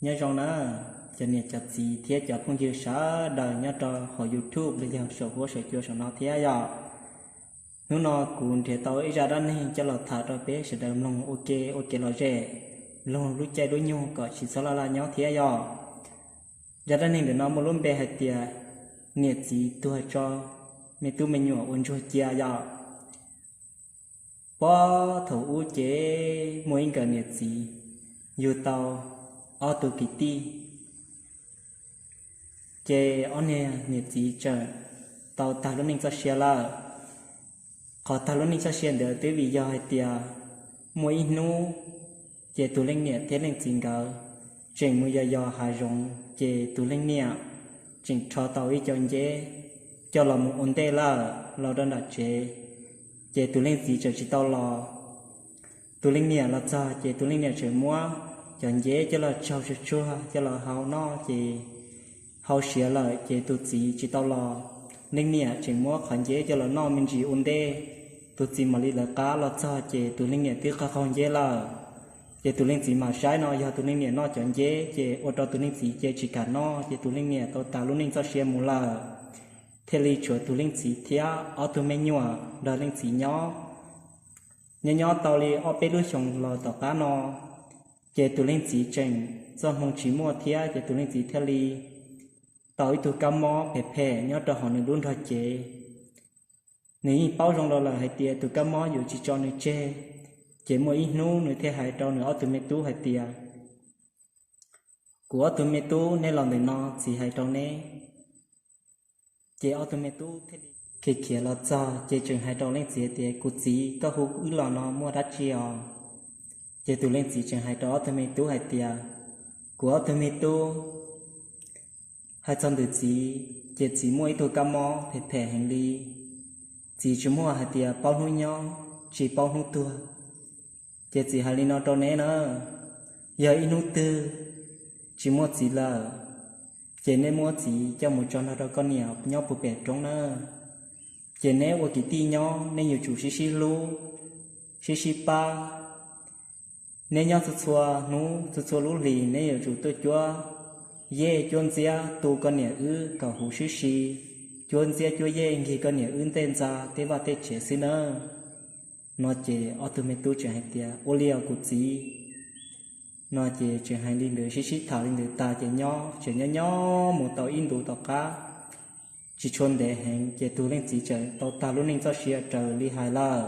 Nyob zoo na, cov niam cov txiv thiab cov phooj ywg sawv daws nyob rau hauv YouTube los yog saum huab saum cua saum no thiab yom. Hnub no kuv nrhiav tau ib zaj dab neeg coj los tham rau peb sawv daws mloog ua ke ua kev lom zem, mloog lub caij lub nyoog kom tsis txhob laj laj nyob thiab yom. Zaj dab neeg ntawm no muaj lub npe hais tias niam txiv tuag tso me tub me nyuam ua ntsuag cia yom. Puag thaum ub ces muaj ib nkawm niam txiv yug tau ob tug kwv tij. Ces ob niag niam txiv tseem tau tag lub neej txoj sia lawm. Qhov tag lub neej txoj sia ntawd twb vim yog hais tias muaj ib hnub ces tus leej niam thiab leej txiv nkawd tseem mus yos yos hav zoov, ces tus leej niam tseem rho tau ib co nceb coj los mus ua ntej lawm los rau nram tsev, ces tus leej txiv tseem tsis tau los. Tus leej niam los txog ces tus leej niam tseem muab cov nceb coj los tsaug tsuag tsuag coj los hau noj, ces hau siav lawm ces tus txiv tsis tau los. Leej niam tseem muab qhov nceb coj los noj me ntsis ua ntej, tus txiv mam li lawv qab los txog ces tus leej niam twb qaug qaug nceb lawm. Ces tus leej txiv mam saib no yog tus leej niam noj cov nceb, ces ua rau tus leej txiv ces tsis kam noj, ces tus leej niam tau tas lub neej txoj sia mus lawm. Thiaj li tshuav tus leej txiv thiab ob tug me nyuam nrog leej txiv nyob. Nyob nyob tau li ob peb lub xyoos los tom qab no, ces tus leej txiv tseem txoj hmoo tsis muaj thiab, ces tus leej txiv thiaj li tau ib tug kab mob phem phem nyob rau hauv nws lub nrog cev. Nws yeej paub zoo los lawm hais tias tus kab mob yuav tsis tso nws tseg, ces muaj ib hnub nws thiaj hais rau nws ob tug me tub hais tias, kuv ob tug me tub, neb los ntawm no txiv hais rau neb. Ces ob tug me tub thiaj li khiav khiav los txog ces tseem hais rau leej txiv tias, kuv txiv, koj hu wb los no muaj dab tsi os? Ces tus leej txiv tseem hais rau ob tug me tub hais tias, kuv ob tug me tub, hais txog ntawm txiv ces txiv muaj ib tug kab mob phem phem heev li. Txiv tsis muaj hais tias paub hnub nyob, tsis paub hnub tuag. Ces txiv hais li no rau neb na, yog ib hnub twg tsis muaj txiv lawm, ces neb muab txiv coj mus tso nrog rau koj niam nyob puag pem roob na. Ces neb ua kwv tij nyob neb yuav tsum sib sib hlub, sib sib pab. Neb nyob txhua txhua hnub txhua txhua lub hlis neb yuav tsum tuaj cuab yej cuab ntxiab tu koj niam wb kom huv sib si, cuab ntxiab cuab yej nkig koj niam wb ntej ntxa tej vaj tej tsev xwb nawb. No ces ob tug me tub tseem hais tias, ua li os kuv txiv. No ces tseem hais li ntawd sib sib tham li ntawd tas ces nyob tseem nyob nyob mus tau ib ntus tom qab, tsis tshua ntev heev ces tus leej txiv tseem tau tag lub neej txoj sia raws li hais lawm.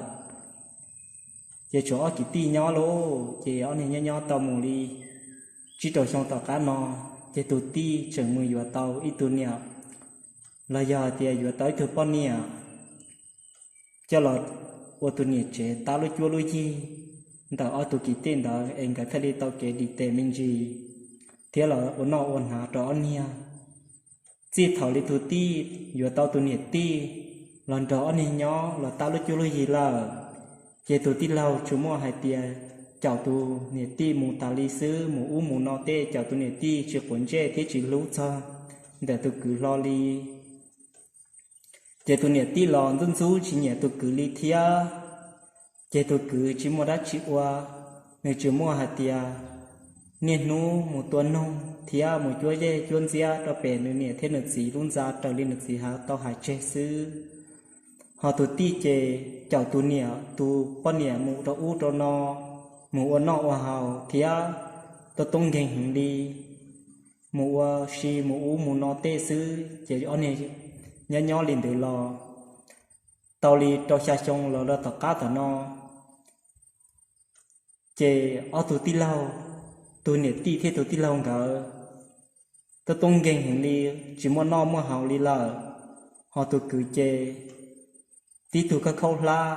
Ces tshuav ob kwv tij nyob lauj, ces ob niag nyob nyob tau mus li tsib rau xyoo tom qab no, ces tus tij tseem mus yuav tau ib tug niam, los yog hais tias yuav tau ib tug poj niam coj los ua tus niam tsev tab lub cuab lub yig ntawm ob tug kwv tij ntawd es nkawd thiaj li tau kev dim tes me ntsis thiab los ua noj ua hnav rau ob niag. Txij thaum li tus tij yuav tau tus niam tij los nrog ob niag nyob los tab lub cuab lub yig lawm, ces tus tij laug tsuas muaj hais tias caum tus niam tij mus tas li xwb, mus ub mus no tej caum tus niam tij tsis quav ntsej thiab tsis hlub txog ntawm tus kwv hlo li. Ces tus niam tij los ntxub ntxub tsis nyiam tus kwv li thiab. Ces tus kwv tsis muaj dab tsi ua, nws tsuas muaj hais tias niaj hnub mus tua noog thiab mus cuab yej cuab ntxiab rau pem nws niam thiab nws txiv lub ntxa raws li nws txiv tau hais tseg xwb. Ho tus tij ces caum tus niam tus poj niam mus rau ub rau no, mus ua noj ua haus thiab tub tub nkeeg heev li, mus ua si mus ub mus no tej xwb. Ces ob niag nyob nyob li ntawd los tau li rau xya xyoo los rau tom qab tom no, ces ob tug tij laug, tus niam tij thiab tus tij laug nkawd tub tub nkeeg heev li, tsis muaj noj muaj haus li lawm. Ho tus kwv ces tib tug khaub khaub hlab,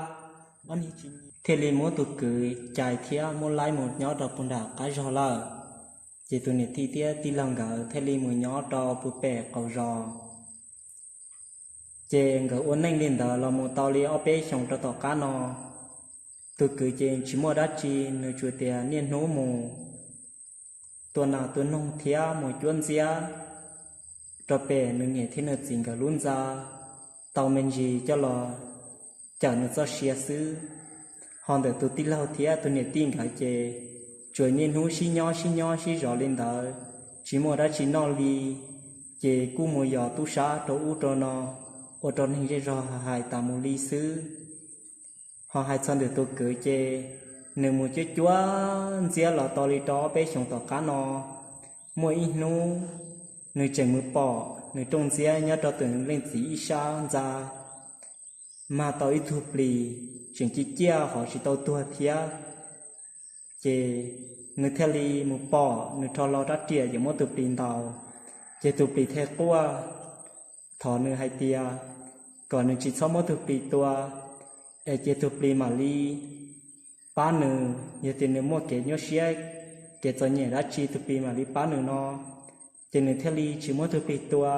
thiaj li muab tus kwv cais thiab muab laib mus nyob rau puag nram qab zog lawm. Ces tus niam tij thiab tij laug nkawd thiaj li mus nyob rau puag pem qaum zos. Ces nkawd ua neej li ntawd los mus tau li ob peb xyoos rau tom qab no, tus kwv ces tsis muaj dab tsi, nws tsuas tias niaj hnub mus tua nas tua noog thiab mus cuab ntxiab rau pem nws niam thiab nws txiv nkawd lub ntxa tau me ntsis coj los cawm nws txoj sia xwb. Ho ntawm tus tij laug thiab tus niam tij nkawd ces Tsuas niaj hnub sib nyob sib nyob sib zov li ntawd, tsis muaj dab tsi noj li, ces kuj mus yos tub sab rau ub rau no, ua rau neeg zej zog hais tas mus li xwb. Ho hais txog ntawm tus kwv ces nws mus cuab cuab ntxiab los tau li rau ob peb xyoos tom qab no, muaj ib hnub nws tseem mus pom nws rooj ntxiab nyob rau tus leej txiv ib sab ntxa, mag tau ib tug plis tseem ciaj ciaj hos tsis tau tuag thiab. Ces nws thiaj li mus pom nws rho hlo rab riam yuav muab tus plis ntaus, ces tus plis thiaj quaj, thov nws hais tias kom nws tsis txhob muab tus plis tua, es cia tus plis mam li pab nws, yog tias nws muaj kev nyuaj siab, kev txom nyem dab tsi tus plis mam li pab nws no. Ces nws thiaj li tsis muab tus plis tua,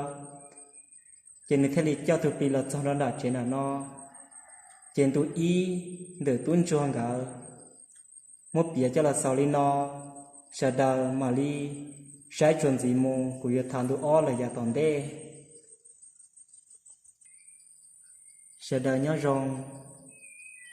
ces nws thiaj li coj tus plis los txog rau nram tsev nram no. Ces ntu ib ntawm tub ntsuag nkawd muab piav coj los xaus li no, sawv daws mam li saib txuas ntxiv mus, kuv yuav tham ntu ob lawm yav tom ntej. Sawv daws nyob zoo.